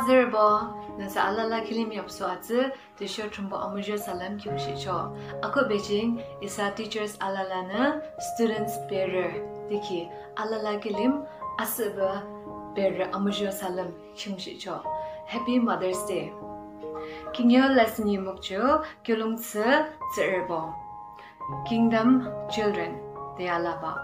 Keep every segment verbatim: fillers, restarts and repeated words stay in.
Azürbo, nüsa alala kilim yapsu atsü, tüsho Thrünpuh amuzho salüm khiungshihchoh. Akhuhbe ching isa teachers alalanü students bearer de ki alala kilim asühbah bearer amuzho salüm khiungshihchoh. Happy Mother's Day. Khihni yo lesson yimuk ju kiulongthsü tsührübo, Kingdom Children de alabah.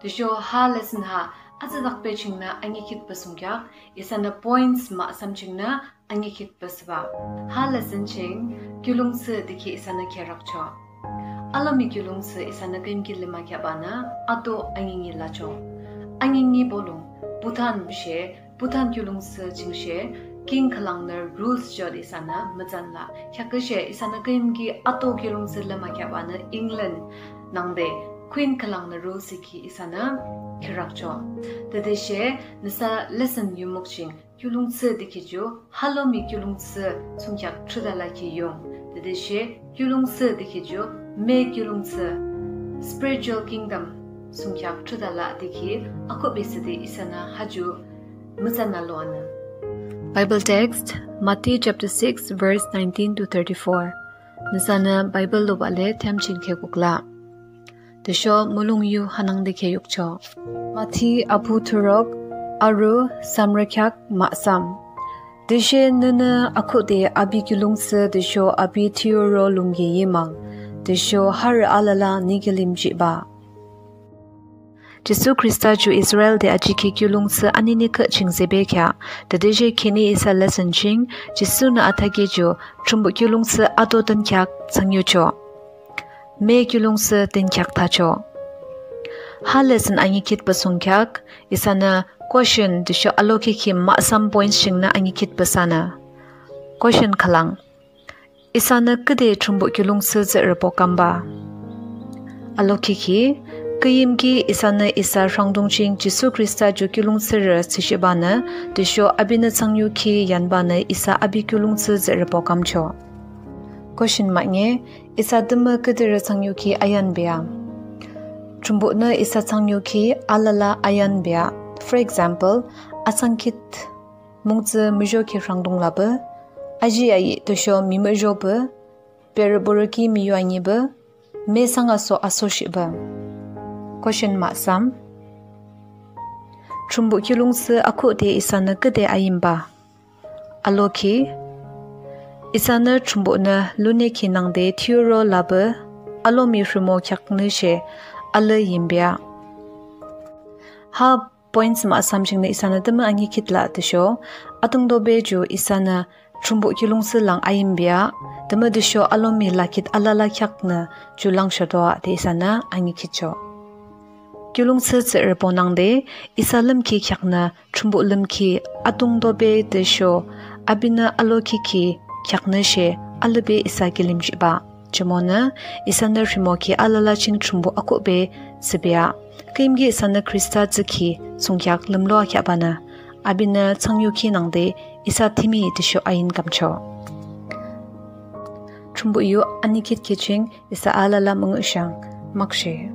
Tüsho ha lesson ha atsüdakbe chingnü anikhitbah thsungkheak isanü points mahsam chingnü anikhitbah thsübah. Ha lesson ching kiulongthsü de ki isanü kherakchoh. Alomi kiulongthsü isanü küyimki lümakheahbanü ato anini lachoh. Anini bolung Bhutan she, Bhutan kiulongthsü chingshe king khülangnü rules jot isanü mütsan la. Kheaküshe isanü küyimki ato kiulongthsü lümakheahbanü England nangde queen khülangnü rules ki isanü kherakchoh. Tütüshe nüsa lesson yimuk ching kiulongthsü de ki ju ha alomi kiulongthsü thsungkheak thrüta la ki yung. Tütüshe kiulongthsü de ki ju me kiulongthsü, spiritual kingdom thsungkheak thrüta la de ki akhuhbe thsüde isanü ha ju mütsan aloanü. Bible text, Matthew chapter six, verse nineteen to thirty-four. Nüsanü Bible lubah le thiyam ching kheakuk la. Tüsho mulong yu hanangde kheakukchoh. Matthew abuh thuruk, aru samrü kheak mahsam. Tüshe nünü akhuhde api kiulongthsü tüsho api thiyuro lungki yimang, tüsho harü alala nü kilim jihbah. Jisu Khrista ju Israel de ajikhi kiulongthsü anini khüh ching zübekheah. Tütüshe khihni isa lesson ching Jisunü athakhi ju Thrünpuh kiulongthsü ato dünkheak thsangyuchoh. Me kiulongthsü dünkheak thachoh. Ha lesson anikhitbah thsungkheak isanü question tüsho alokhikhi mahsam points chingnü anikhitbah thsanü. Question khülang: Isanü küde Thrünpuh kiulongthsü tsührübo kambah? Alokhikhi: Küyimki isanü isa rhangdung ching Jisu Khrista ju kiulongthsürü thsüshihbanü tüsho apinü thsangyukhi yanbanü isa api kiulongthsü tsührübo kamchoh. Question mahne: Isa tümü küdürü thsangyukhi ayanbea? Thrünpuhnü isa thsangyukhi alala ayanbea. For example, asangkhit mungtsü muzhokhi rhangdung lapü, aji ayi tüsho mimüzhopü, berüborü ki miyu anipü, me sangaso asoshihpü. Question mahsam: Thrünpuh kiulongthsü akhuhde isanü küde ayimbah? Alokhi: Isanü Thrünpuhnü lune ki nangde thiyuro lapü alomi rhimo kheaknü she alü yimbea. Ha points mahsam chingnü isanü tümü anikhit la tüsho atungdobe ju isanü Thrünpuh kiulongthsü lang ayimbea, tümütüsho alomi lakhit alala kheaknü ju langshodoa de isanü anikhitchoh. Kiulongthsü tsührübo nangde isa lümkhi kheaknü Thrünpuh lümkhi atungdobe tüsho apinü alokhikhi kheaknü she alübe isa kilim jihbah. Jumonü isanü rhimokhi alala ching Thrünpuh akhuhbe thsübea. Küyimki isanü Khrista thsükhi thsungkheak lümloakheahbanü apinü thsangyukhi nangde isa thimi tüsho ayin kamchoh. Thrünpuh yu anikhit ki ching isa alala müngühshang. Makshe.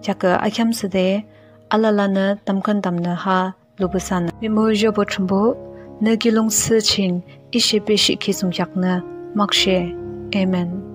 Kheakü akheam thsüde alalanü tamkhüntamnü ha lupü thsanü. Mihmuzhobo Thrünpuh, nü kiulongthsü ching I shepeshihkhi thsungkheaknü makshe. Amen.